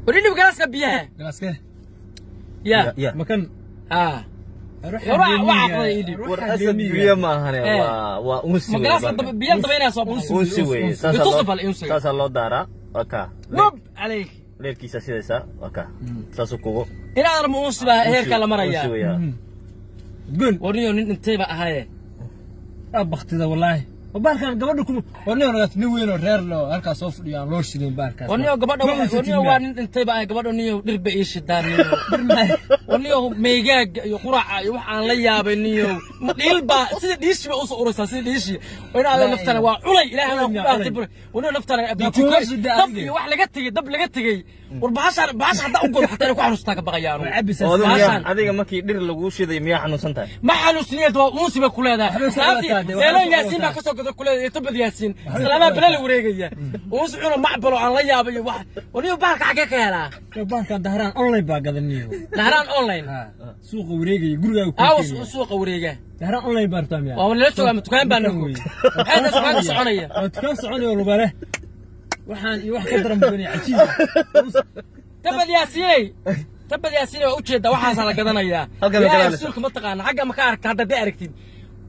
War idhib galaaska biyaha. Galaaskee? Ya. Ya. Makan. Ah. War idhib. War Asad biyo ma ahane, waa unsi. Ma galaaska biyaha dabaynaa soo baxay? Unsi weeye. Itusi bal unsiga. Saasaa loo daaraa, waa kaa. Wab calayk. Leerkiisa sidaysaa, waa kaa, saasuu kugu inaad ma unsi baa heerka la marayaa. Unsi weeyaa. Gun. Warniyo nin dhintay ba ahaaye. Baktida wallaahi. Baarkan gabadha kuma warniyo naga nin weyn oo reer loo halkaas soo fadhiyo aan loo shidin baarkaas. Warniyo gabadha, warniyo waa nin dhintay ba ahay gabadha, niyo dhirba ii shidaan niyo. Warniyo meygaaga iyo quraca iyo wax aan la yaabay niyo. Dhiil baa sida dhiishi ba usoo uraysaa, sida dhiishi. Inaad naftana waa culay Ilaahay waa ku dhaartay bur. Warniyo naftana dab iyo wax laga tegey, dab laga tegey. War bahasha hadda u golo xataa inay ku xanuustaa ka baqayaan. Adiga markii dhir laguu shiday miyaa xanuunsan tahay? Ma xanuunsaniyeed, waa uunsi bay ku leedahay. Seeloon Yaasiin baa kasoo gada kuleedahay tobad Yaasiin. Islaamaha bala la wareegaya. Uunsi cuna macbalo aan la yaabayo wax. Warniyo bahalka xagee ka helaa? Bahalkan Dahraan Online baa gadaniyo. Dahraan Online. Suuqa wareegaya gurigaaga ku aawa suuqa wareega. Dahraan Online baa rabtaa miyaa? Waa nala joogaa, ma dukaan baa nagu. Maxay dukaan soconaya? Waa dukaan soconaya oo lugale. Waxaan iyo wax ka daran badan cajiib. Tabad Yaasiinay. Tabad Yaasiinay waa ujeedaa waxaasaa la gadanayaa. Yaa rasuulka ma taqaana xagga ma ka aragta hadda hadday aragtid.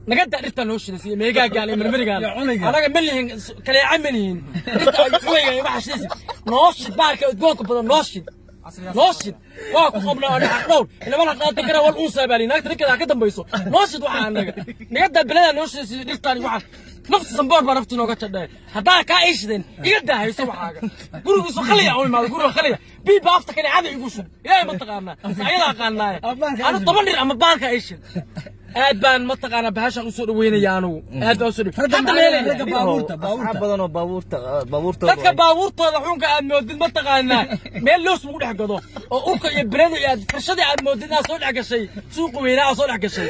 Naga daa dhirta noo shidaysa iyo meegaagaan iyo marmarigaan. Anaga ma lihin kaleeca, ma lihin. Dhirta ay culayga iyo waxa shidaysa. Noo shid baarka udgoonka badan, noo shid. Noo shid. Waa ku qabnaa oo xaq dhowr. Inama la qaado kara wal uunsaa baa naagta ninkeeda ka dambayso. Noo shid waxa anaga. Naga daa bilada noo shidaysa dhirtaan iyo waxa. Nafta samboor baa nafti nooga jadhay. Haddaa kaa iishideen iga daa hayso waxaaga. Gurigiisu khaliya u imaado, guriga khaliya. Bii baafta kale cada igu shub. Ilaahay ma taqaanaa. Ayada aqaanaaye. Anu 10 dhir ama baarka iishid. Aad baan ma taqaanaa bahashan usoo dhaweynaya anugu. Aad baan usoo dhaweynaya. Hadda meelaya. Baabuurta, asxaab badan oo baabuurta baabuurtooda dadka baabuurtooda xunka aad moodid ma taqaanaa meel loos lagu dhex gado oo urka iyo birada iyo aad farshadii aad moodid inaad soo dhex gashay suuqa weynaa aad soo dhex gashay.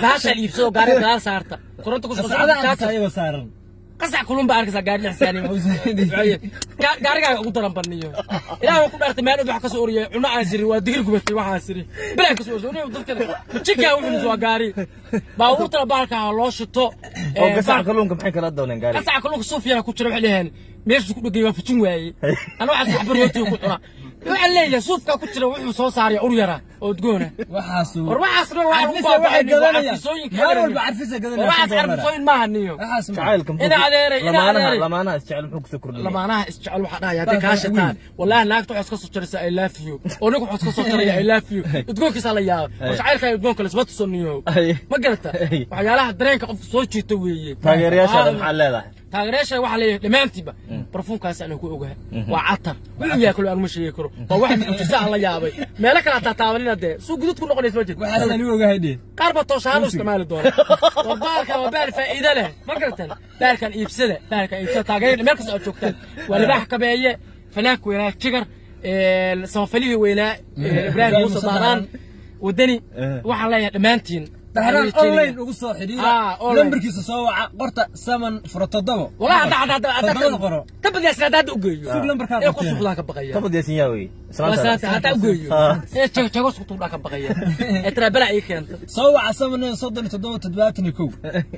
Bahashaan iibsado, gaariga gadaal saarta, koronta ku ayagoo saaran qasac kulun baa arkaysaa gaari dhex saaran gaarigaaga ugu daran baniyo. Ilaah waan ku dhaartay meel wax ka soo oriyay cuno aan sirin, waa digir gubatay waxaan sirin bilaan ka soo oriyay dadka jikaa wuxuu waa gaari baabuurtana bahalka ha loo shito. Oo gasac kalluunka maxay kala dooneen gaariga? Gasac kalluunka suuf yara ku jira waxay leeyahay meeshu ku dhegay waa fujin waaye. Ana waxaas wax barootiga ku cuna waxaan leeyahay suufka ku jira wuxuu soo saaraya ur yara oo udgoona. Waxaas war waxaas dhan waa Carfisa waxay gadanayaan. Maalin walba carfisa gadanayaan. Waxaas carfisooyin maaha niyo. Waxaas jacaylka ina adeeray, ina adeeray. Lamaanaha isjecel muxuu kusoo kordhiyay? Lamaanaha isjecel waxaa dhahaya hadday kaa shataan wallaahi naagta waxay iska soo jaraysaa I love you, oo ninku wuxuu iska soo jaraya I love you. Udgoonkiisaa la yaaba oo jacaylka iyo udgoonka laisma tuso niyo. Ma garata waxyaalaha dareenka qofka soo jiito weeye. Taageerayaashaada maxaa leedahay? Taageerayaasha waxaa leeyahay dhammaantiiba barfuunkaas anuu ku ogahay waa catar wuxuu yahay kale anuma sheegi karo, waa wax mucjisa aan la yaabay meelo kale ataa taabanina dee suu gudud ku noqonaysa ma jirto. Waxaas anigu ogahay dheh. Qaar baa tooshahaan u isticmaali doona. War baalkan waa baal faa'iido leh, ma garatan? Baalkan iibsada, baalkan iibsada taageer meel kasta aad joogtaan. Waa Libaax Kabeeye, fanaanka weynaa Jigar, samafalihii weynaa Ibraahim Muuse Daaraan Wadani. Waxaan leeyahay dhammaantiin Dahraan Online ugu soo xidhiira, lambarkiisa soo waca, qorta 7 furo 7. Wallahi hadda hadda hadda 7 qoro. Tabad Yaasin hadda hadda u geeyo sug lambarkaa ee ku suuxdaan ka baqaya. Tabad Yaasin yaa wey? Islaanta hadda u geeyo ee jago jago isku tuudhaa ka baqaya ee tira bala ii keenta. Soo waca 7 37 71.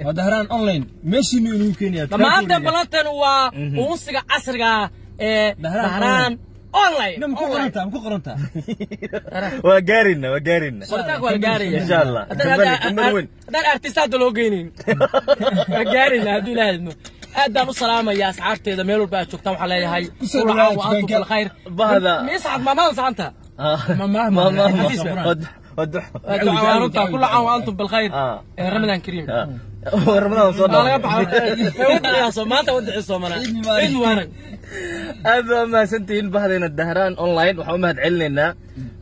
Waa Dahraan Online, meeshiinu inuu keenaya. Dhammaanteen ballanteen waa uunsiga casriga ee Dahraan Online. Ma ku qorantaa? Ma ku qorantaa? Waa gaarina, waa gaarina. Qoritaanka waa la gaaraya insha Allah. Haddaan artist hadda loo geynayn waa gaarayna hadduu Ilaahay idmo. Aad baan u salaamaya asxaabteeda meel walba aad joogtaan, waxaan leeyahay Kusoo kula dhawaada caam wa antum dukaanka. bilkhayr. Bahda. Miisacad maamada sacanta. Waa kula caam wa antum bilkhayr. Ramadaan kariim. Ramadaan soo waa laga dhawaada. Baxay maanta wadicii soomana. Ciid mubaarak. Ciid mubaarak. Aad baa mahadsantihiin bahdeena Dahraan Online. Waxaan u mahad celinaynaa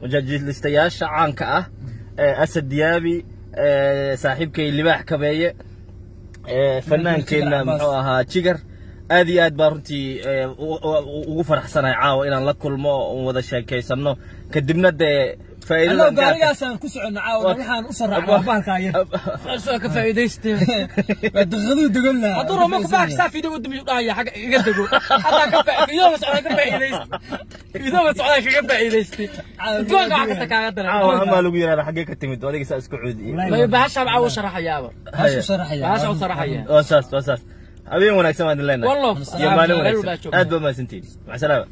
majaajiilistayaasha caanka ah ee Asad Diyaabi, saaxiibkay Libaax Kabeeye, fanaankeenna muxuu ahaa Jigar. Aad iyo aad baa runtii ugu faraxsanahay caawa inaan la kulmo oo wada sheekaysanno, kadibna dee faa'iidadan Annagu gaarka gaarigaasaan ku soconna caawa, waxaan u soo raacnaa bahalkaa yar soo ka faa'iidaystay. Waa daqiiqaduu degan lahaa. Hadduu rabo markuu bahalka saa fiideo u dambeeyo dhahaya xagga iga dego haddaa ka fiideo socdaa ka faa'iidaystay, fiideo socdaa kaga faa'iidaystay, udgoonka wax kasta kaaga daran. Caawa amaa lagu yidhahda xaggee ka timid adiga saa isku cuudiye? Bahashaa caawa u sharaxayaaba. Bahasha u sharaxaya. Bahasha u sharaxaya. Waa saas, waa saas. Habeen wanaagsan baan idin leenahay Wallo iyo maalin meel walbaa wanaagsan. joogtaa. Aad baa mahadsantihiin, maca salaama.